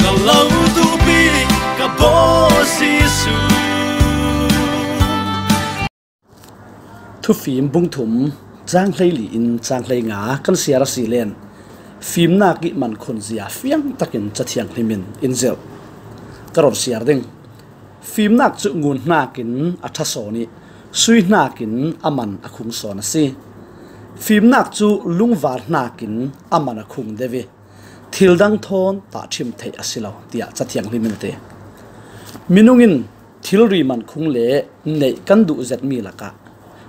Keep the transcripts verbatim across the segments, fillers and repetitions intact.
Lo duhpi ka Bawi Jesuh. Thufim bung thum, cang hleili in cang hleinga kan siar a si len, fimnak i mankhun zia fiang takin Cathiang Hlimin in zilh. Ka run siar ding. Fimnak cu ngun hnakin a ṭha sawn i sui hnakin a man a khung sawn a si. Fimnak cu lungvar hnakin a man a khung deuh i thil dang thawn tahṭhim theih a si lo, tiah Cathiang Hlimin a ti. Minung in thilri mankhung le neih kan duh zetmi lakah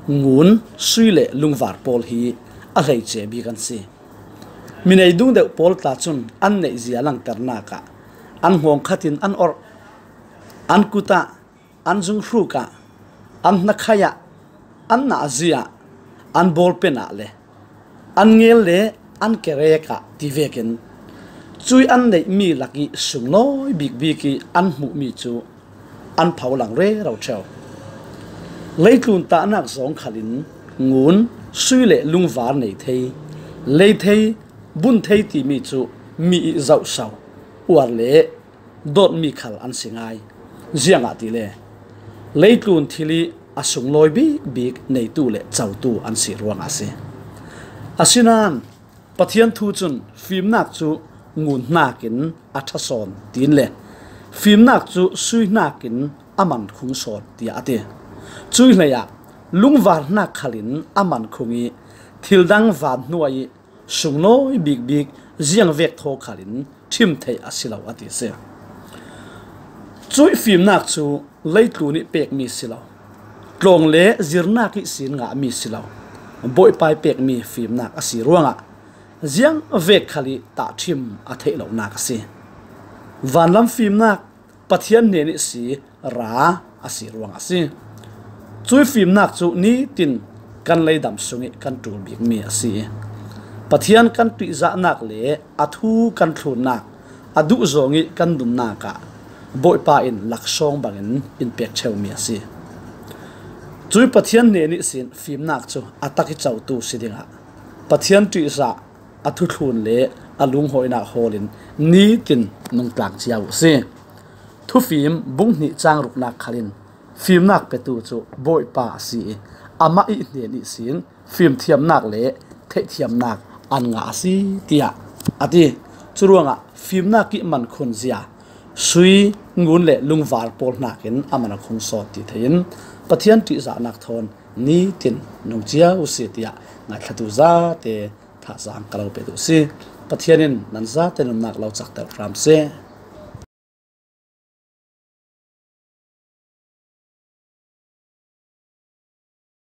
ngun, sui le lungvar pawl hi a hleice bik an si. Minei dung deuh pawl tla cun an neih zia langternak ah an hngawng khat in an orh, an kut ah, an zunghruk ah, an hnakhai ah, an nahzi ah, an bawlpen ah le an ngel le an kerek ah ti vekin cui an neihmi lak i sunglawi bikbik i an hmuhmi cu an pholang rero ṭheu. Leitlun tahnak zawng khalin ngun, sui le lungvar nei thei, lei thei, bun thei timi cu mi i zohso, uar le dawtmi khal an si ngai. Ziangahtile leitlun thil i a sunglawi bikbik neitu le cotu an si ruangah a si. Asinain Pathian thu cun fimnak cu ngun hnakin a ṭha sawn tiin le fimnak cu sui hnakin a man khung sawn, tiah a ti. Cuih hleiah lungvar hnak khalin a man khung i thil dang van hnuai i sunglawi bikbik ziangvek thaw khalin ṭhim theih a si lo a ti si. Cuih fimnak cu leitlun i pekmi si lo, tlawng le zirnak ihsin ngahmi si lo, Bawipa i pekmi fimnak a si ruangah ziangvek khal i tahṭhim a theih lonak a si. Vanlam fimnak Pathian hnen ihsi ra a si ruang a si. Cuih fimnak cu nitin kan leidam sung i kan ṭul bikmi a si. Pathian kan ṭihzahnak le a thu kan thlunnak, a duhzawng i kan nunnak ah Bawipa in laksawng bangin in pek ṭheumi a si. Cuih Pathian hnen ihsin fimnak cu a tak i cotu si dingah Pathian ṭihzah, a thuthlun le a lunghawinak hawl in nitin nungtlang cia uh si. Thufim bung hnih cang ruknak khal in fimnak petu cu Bawipa a si i amah i hnen ihsin fimthiamnak le theihthiamnak an ngah a si, tiah a ti. Curuangah fimnak i mankhun zia sui, ngun le lungvar pawl hnakin a man a khung sawn ti thei in Pathian ṭihzahnak thawn nitin nung cia uh si, tiah ngaithlatu zate thazaang ka lo pe duh si. Pathian in nan zate nunnak lo cakter hram seh.